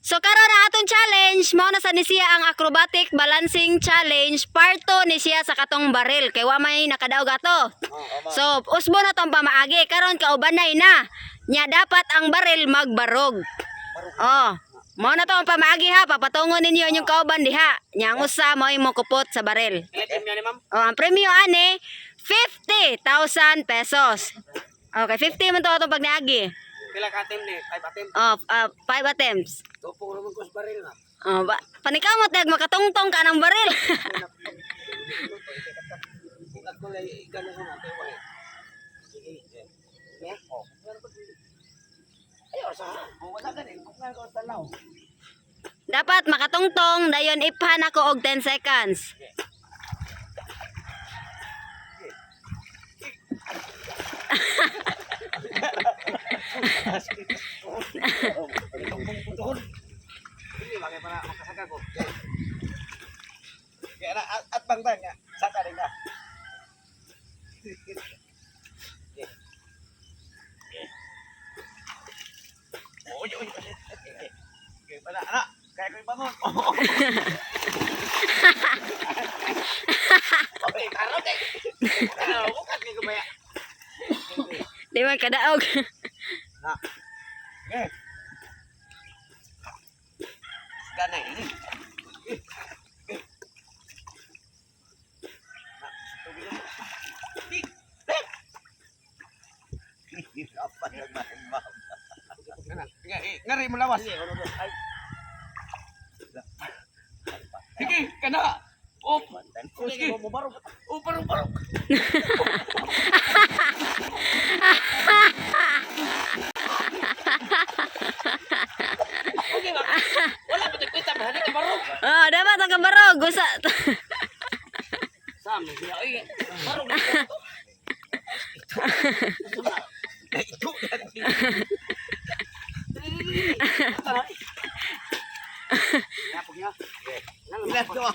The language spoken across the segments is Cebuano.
So karon ang atong challenge mao na sa ni siya ang acrobatic balancing challenge part 2 ni siya sa katong baril kay wa may nakadaog ato. So usbo na tong pamaagi karon kaubanay na. Nya dapat ang baril magbarog. Oh, mao na to ang pamaagi ha, papatungon ninyo inyong kauban diha. Nya ang usa mao mo kupot sa baril. Oh, ang premyo ani 50,000 pesos. Okay, 50 man to atong pagniagi. Pila ka attempt ni? 5 attempt. Oh, 5 attempts. Tupong naman ko sa baril na. Oh, ba, panikamot nag makatungtong ka ng baril. Kung ako lang igano ko na tayo. Sige. Ya. Oh. Ayo sa. Wala gani kung nga ko sa law. Dapat makatungtong dayon iphan ako og 10 seconds. Hindi ba kay para makasaka ko. Kaya na at bang bang nga saka rin ka. Oy, oy, oy. Okay, para ana, kaya ko ibangon. Okay, karon kay. Bukat kay kumaya. Di man kadaog. Na. Okay. Ganay ini. Ngari mo lawas. Sige, kana. Oh, sige. Oh, barog, barog. Okay ba? Wala pa tagpita, mahali ka barog. Oh, dapat ang kabarog usa. Sam, siya ay barog. Ito.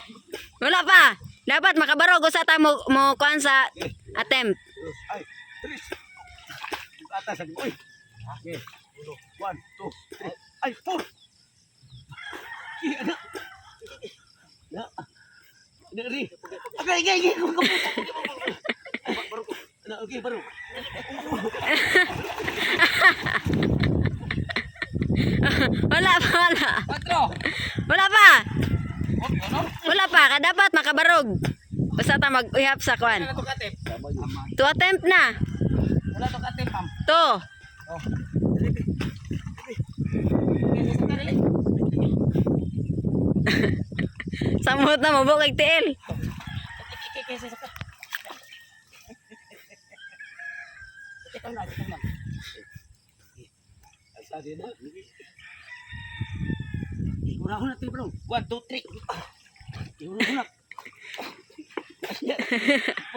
Wala pa. Dapat makabarog usa ta mo mo kuan sa attempt. Ay, tres. Atas ang uy. Okay. Uno, one, two, three. Ay, four. Ki, ana. Na. Diri. Okay, okay, okay. Barog. Ana, okay, barog. Wala pa, wala. Patro. Wala pa. Okay, ano? Wala pa, ka dapat makabarog. Usa ta mag-uhap sa kuan. Wala to katip. Two attempt na. Wala to katip, ma'am. Two. Oh. Dali. Dali. Dali. Samot na mo kay tiil. One, two, three. Ihuna-huna.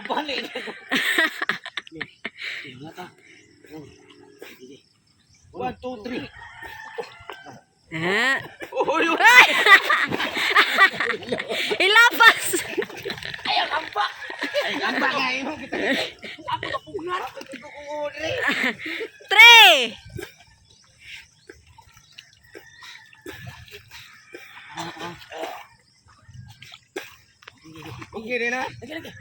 Pabalik. One, two, three. Ha? Uy, uy. Ay! Ilapas. Ay, ang ampak. Ay, ampak nga. Imo kita. Ako ka pugnat. Ako ko Three. Okay rin na. Lagi, lagi.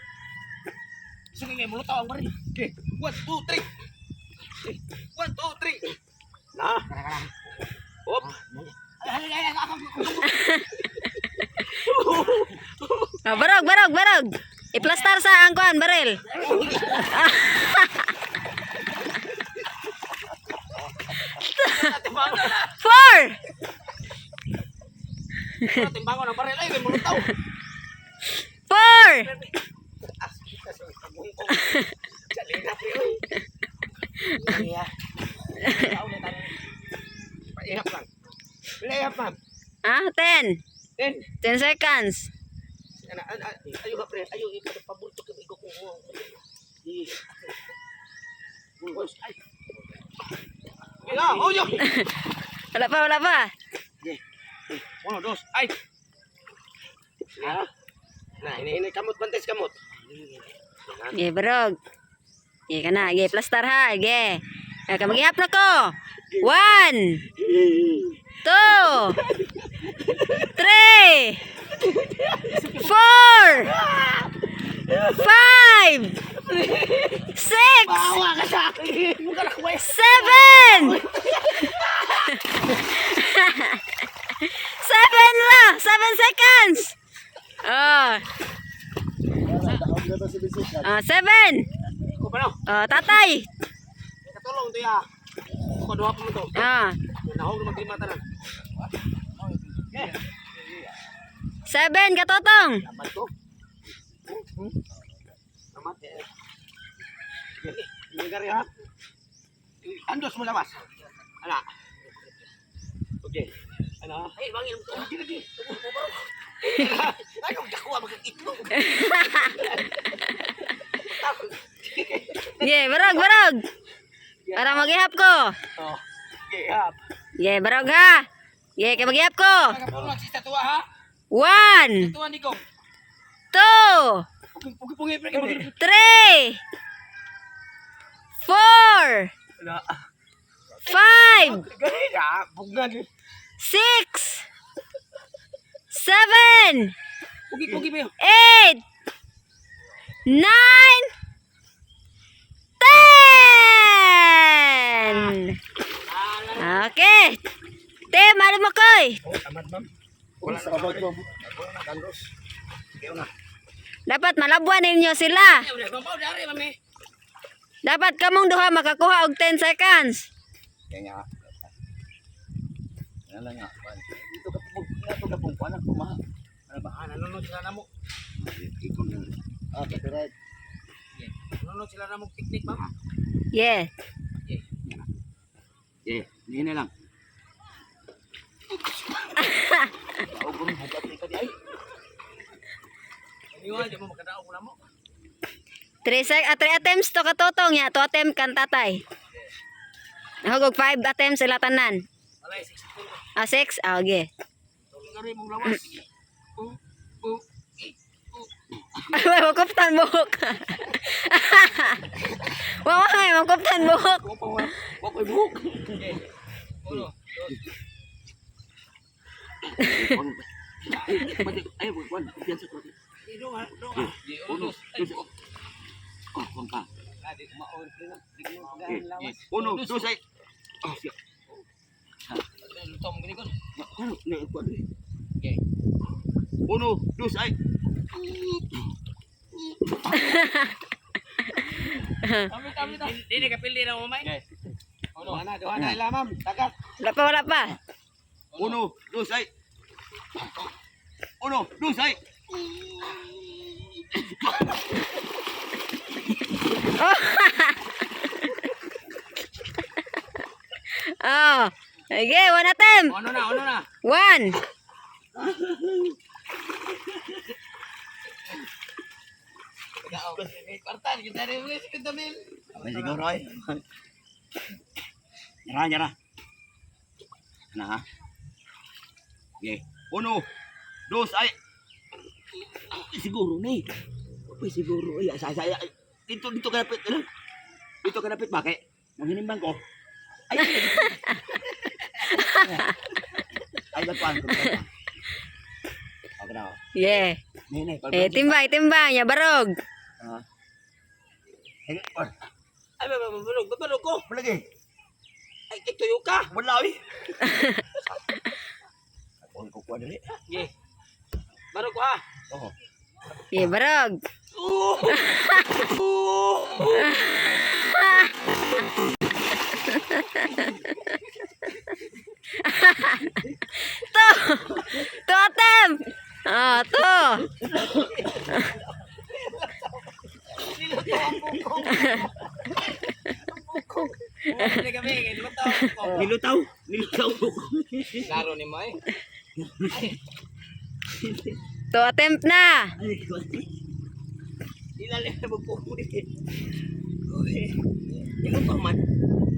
Sige, ngay, mulutaw ang baril. Okay. One, two, three. One, two, three. Na. Op. Oh, barog, barog, barog. Iplastar sa ang kuan baril. Timbangan na. Four. Timbangan ang baril. Ay, may mulutaw. Four. Salina, pre, oy. Iya. Paihap lang. Paihap, ma'am. Ah, 10. 10. 10 seconds. Ana, ana, ayo ka, pre. Ayo, ipabulto ka, igo ko. Ay. Ya, oh, yo. Wala pa, wala pa. Uno, dos, ay. Na. Na, ini ini kamot bantes kamot. Ge, barog. Ge ka na. Ge, plastar ha. Ge. Ka maghihap na ko. One. Two. Three. Four. Five. Six. Awa ka sa akin. Mukha na kuwes. Seven. 7 la. 7 seconds. Oh. Ah, 7. Ko pa no. Oh, tatay. Katulong to ya. Ko duha pa mo to. Ah, Nahog na maglima tanan. Eh, 7 katotong. laban to. Amat eh. Hindi gari ha. Andos mo lawas. Ana. Okay. Ano? Ay, bangil mo. Lagi lagi. Ay, kung dakuha magkakitlog. Yeah, barog, barog. Para maghihap ko. Oh. Okay, hap. Yeah, barog ha. Yeah, kay maghihap ko. Kapulong si tatua ha. 1, Tatua ni Gong. 2, Pugi pugi pugi. 3, 4, Ana. 5, Gani na, bugnan. 6, 7, Pugi pugi ba? 8, 9, 10. Okay. Te, mali mo koy. Oh, tamad ma'am. Wala sa kabag mo. Kandos. Kaya na. Dapat malabuan ninyo sila. Mami. Dapat kamong duha makakuha og 10 seconds. Kaya nga. Ano lang nga. Dito ka pong, dito ka pong kuan kumaha. Ano ba? Ah, nanonood sila namo. Ikaw na. Ah, copyright. Nanonood sila namo picnic, ma'am. Yeah. Eh, niya na lang. Daog ko hugat ni kadi ay. Aniwa, di mo makadaog na mo. 3 attempts to katotong ya, 2 attempt kan tatay. Nahugog 5 attempts sila tanan. Walay, 62. Ah, 6? Ah, okay. Kari mong lawas. U, u, i, u. Ay, makuptan buhok. Wa wa ay makuptan buhok. Wa pa wa. Wa ko'y buhok. Okay. Uno, dos. Ay, wag, kumpiyansa ko. Uno, dos. Oh, kung ka. Uno, dos, ay. Oh, siya. Ano, na, kuwan, eh. Uno, dos, ay. Hindi ka pili na umay. Duha na, duha na ila, ma'am. Tagak. Wala pa, wala pa. Uno, dos, ay. Uno, dos, ay. Oh. Okay, one attempt. Uno na, uno na. One. May siguro ay. Nyara, nyara. Ano ha? Okay. Uno, dos, ay. Ay, siguro ni. Uy, siguro. Ay, ay, ay, ay. Dito, dito ka napit. Ano? Dito ka napit. Bakit? Manghinimbang ko. Ay, ay. Ay, lagpuan ko. Okay na. Yeah. Nay, nay. Eh, timbang, timbang. Ya, barog. Ah. Ay, babalog, babalog ko. Malagi. Ay, ay, tuyo ka. Wala, eh. Ako ko kuha dali. Sige. Barog ko ha. Oo. Yeah, barog. Two. Two attempt. Ah, two. Nilutaw. Nilutaw ko. Laro ni mo eh. Two attempt na. Ay, Ilalim na magpukulit eh. Nilutaw man.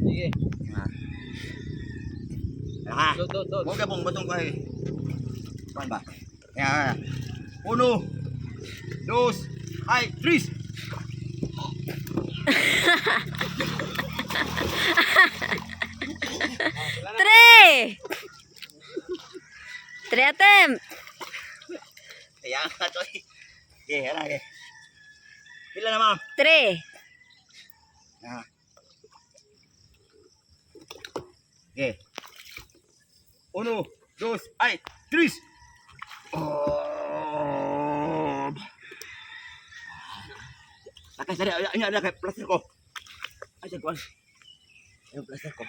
Sige. Ha. Mo ka pong batong ko eh. Kuan ba? Ya. Uno, dos, ay, tres. Three. Three attempt. Kaya nga to eh. Okay, ana okay. Pila na, ma'am? Three. Ah. Okay. Uno, dos, ay, tres. Oh. Nakay sari, ay, ay, ay, plaster ko. Ay, sa kuwan. Ay, plaster ko.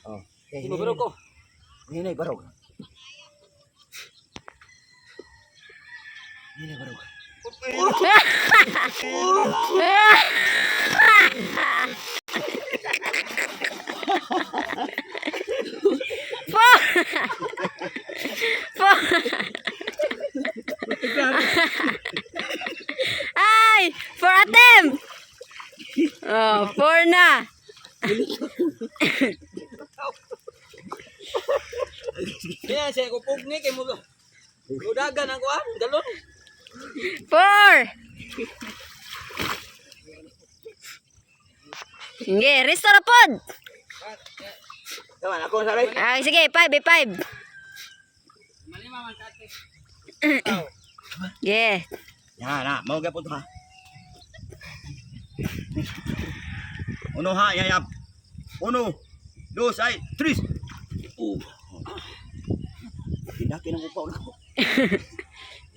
Oh. Okay, Mo ko. Hinay, barog. Hinay, barog. Four. Four. Ay, four attempt. Oh, four na. Kaya siya ko pugni kay mo. Mudagan ang kuan, galon. Four. Sige, restore pod. Tama, ako sabi. Ay, sige, five, eh, five. Malima man ka ate. Yeah. Ya, na, mau gapon to ha. Uno ha, ya ya. Uno, dos, ay, tres. Oh. Tindakin ang upaw na ko.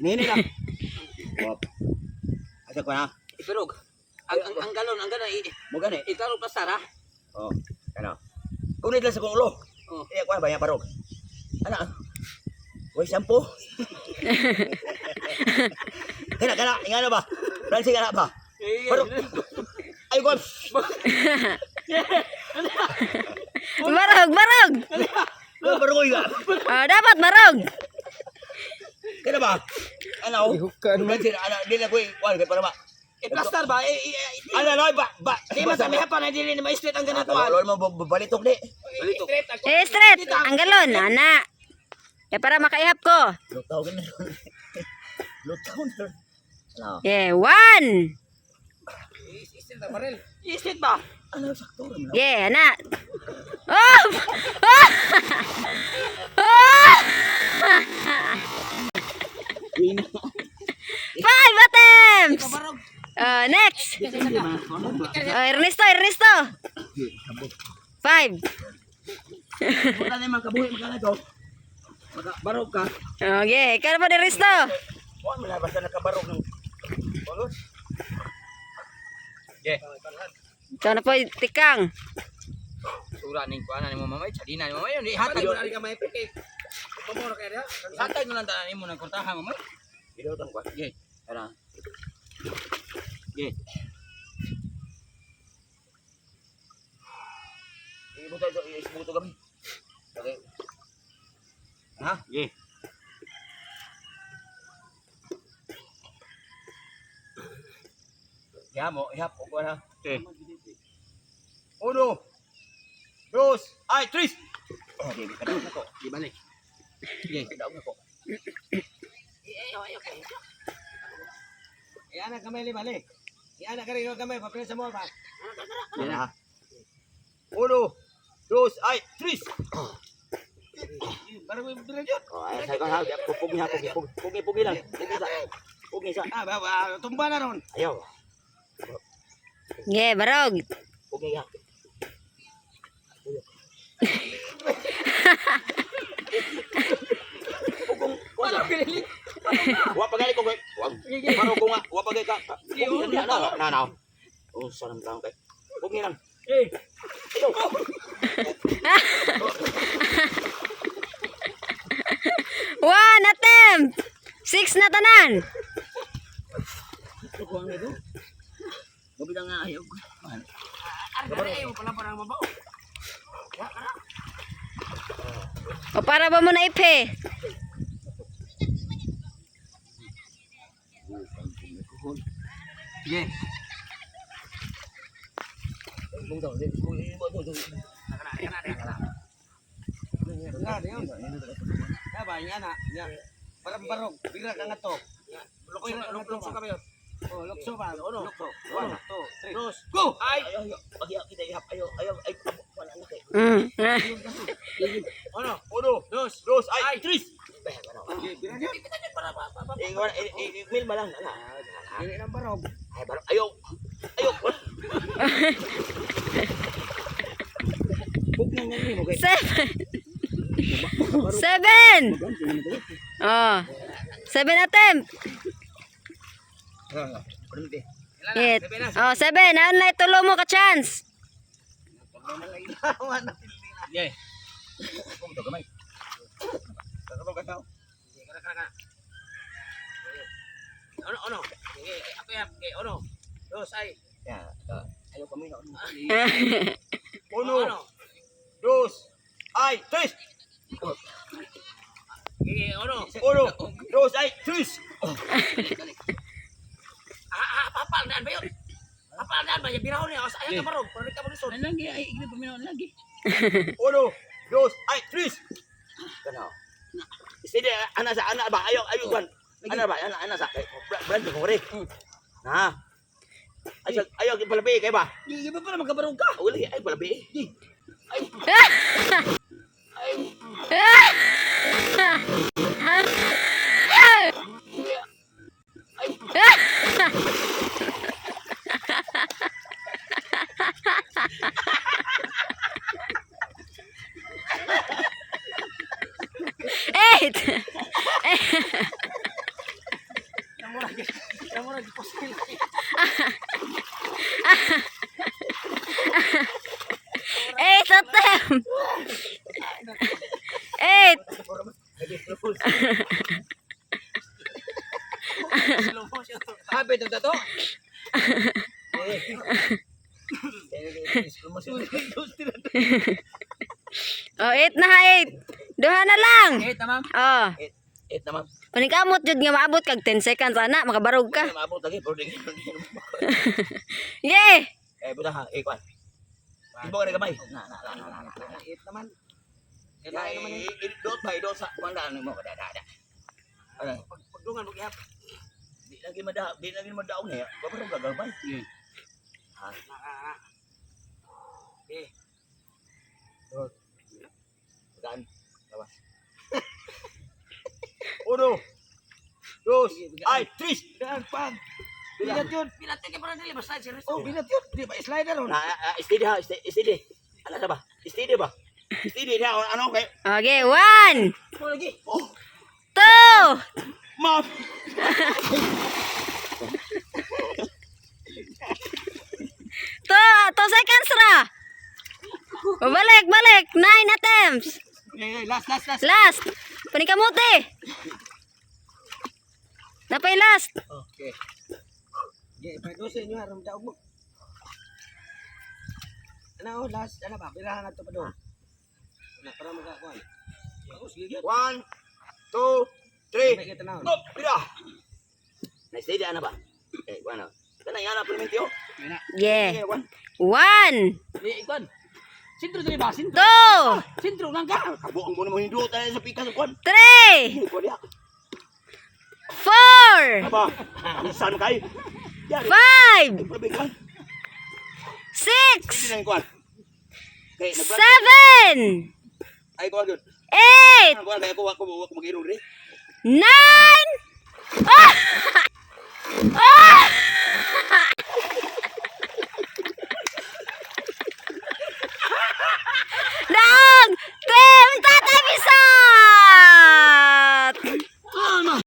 Ini ini lang. Wap. Asa ko na. Ipirog. Ang galon, ang galon i Mo gani. iklaro pasar ha. Oh, ano. Kunit lang sa kong ulo. Oh. Eh, kuan ba ya barog. Ana. Way shampoo. Kana kana, ingano ba? Francis kana ba? Barog. Ay, ko. Barog, barog. Barog ka. Oh, dapat barog. Kana ba? Ano? Ihukan man. Francis, ana dili ko kuan kay para ba. I-plaster ba? I Ana no ba ba. Di man sa mihapan ay dili ni ma-straight ang ganang kuan. Lol mo balitok di. Balito. Eh, straight. Ang galon, ana. Eh, para makaihap ko. Lutaw ka na. Lutaw na. Ano? Yeah, one. I-straight ba? Ano sakto ra man. Yeah, ana. Oh! Oh! Oh! Five attempts. Next. Ernesto, Ernesto. Five. Wala na man kabuhi magkana to. Maka barog ka. Okay, ikaw na po, Ernesto. Wa man basta nakabarog ng Balot. Ikaw na po, tikang. Sura ning kuan ni mo mamay, tsadina ni mamay. Ihatag mo na kamay piki. Ihatag mo lang tanan nimo ng kurtahan mamay. Video tang kuan. Okay. Ana. Okay. Ibuto ito, isbuto kami. Okay. Ha? Okay. Ya mo, ihap ko na. Okay. Uno, dos, ay, tres. Okay, kadaog na ko. Di balik. Okay. Kadaog na ko. Iana kamay li balik. Iana ka rin kamay papel sa mo ba. Yan ha. Uno, dos, ay, tres. Barang mo dire jud. Oh, ay, sa ko ha, pugi ha, pugi, pugi, pugi, pugi lang. Pugi sa. Pugi sa. Ah, ba, ba, tumba na ron. Ayaw. Yeah, barog. Pugi ha. Wala pinili. Wa pa gali ko kay. Wa. Paro ko nga, wa pa gali ka. Pugi na na na na. Oh, sarang lang kay. Pugi lang. Eh, Ayaw. One attempt. Six na tanan. Ko ang ito. Gabi lang nga ayaw. Arre ayo pala parang mabaw. O para ba mo na ipe? Sige. na yun. Ya ba, iana. Ya. Parang barog, bira ka nga to. Lukso lukso kami. Oh, lukso ba? Uno, Lukso. One, One, two, three. Dos. Go. Ay. Ayaw, ayaw. Pag kita ihap, ayaw, ayaw, ay, wala. Uno, Uno, dos, dos, ay, tres. Bira Eh, wala, eh, eh, mil ba lang? Ala. Dili nang barog. Ay, baro. Ayaw. Ayaw. Buk na nga mo kay. Seven. Seven. Oh. Seven attempt. Eight. Oh, seven. Ano na itulo mo ka chance? Yeah. Gamay. Kana, kana, kana. Uno, uno. Sige, ako yan. Okay, uno. Dos, ay. Ya, ayaw kami na. Uno, Uno, dos, ay, tres. Sige, uno. Uno, dos, ay, tres. Ah, ah, papal daan ba yun? Papal daan ba? Yung birahon niya. Ayaw ka barog. Parang ka maglisod. Lagi, ay, igli paminaw lagi. Uno, dos, ay, tres. Kana. Sige, ana sa ana ba ayaw ayaw kan. Ana ba ana ana sa brand ko re. Na. Ay ayaw palabi kay ba? Di ba para magkabarog ka? Wala ay palabi. Ay. Eight. Namura, di posil. Eight attempt. Eight. Happy to to? Oh, eight na ha, eight. Duha na lang. Okay, tamam. Oh. Eight, eight naman. Paningkamot jud nga maabot kag 10 seconds ana, makabarog ka. Ay, maabot lagi pero di. Yeah. Eh buta ha, eh kwan. Ibo ka na gamay. Na na na na na. Eight naman. Ya, dot ba dot sa mandaan mo kada da. Ano? Pagdungan mo gihap. Di lagi mada, di lagi madaong niya. Babarong gagabay. Ha? Okay. Daan. Lawas. Uno. Dos. Ay, tres. Daan pag. Binat yun. Pinatay ka para dili basta si Oh, binat yun. Di ba slider on? Na, steady ha, steady. Steady. Ano sa ba? Steady ba? Steady na ano kay? Okay, one, Lagi. Oh, two, ma'am. 2 seconds ra. Oh, balik, balik. Nine attempts. Okay, last, last, last. Last. Paningkamote. Napay last. Okay. Di pa dose nyo aron daog mo. Ano oh, last ano ba? Birahan na to pa doon. Ano para makakuan. Bagus gigit. One, two, three. May kita na. Go, pira. Na steady ana ba? Eh, bueno. Kana yana permitió. Yeah. Eh, one. One, Di ikon. Sintro dili ba? Sintro. two, Sintro lang ka. Kabo ang muna mo hindot ay sa pikas kwan. three, Kwan ya. four, Aba, saan kay? Yari. five, Grabe kwan. six, Hindi lang kwan. Kay nag seven, ay kwan gyud. eight, Kwan kay ako ako ako mag-irong ri. nine.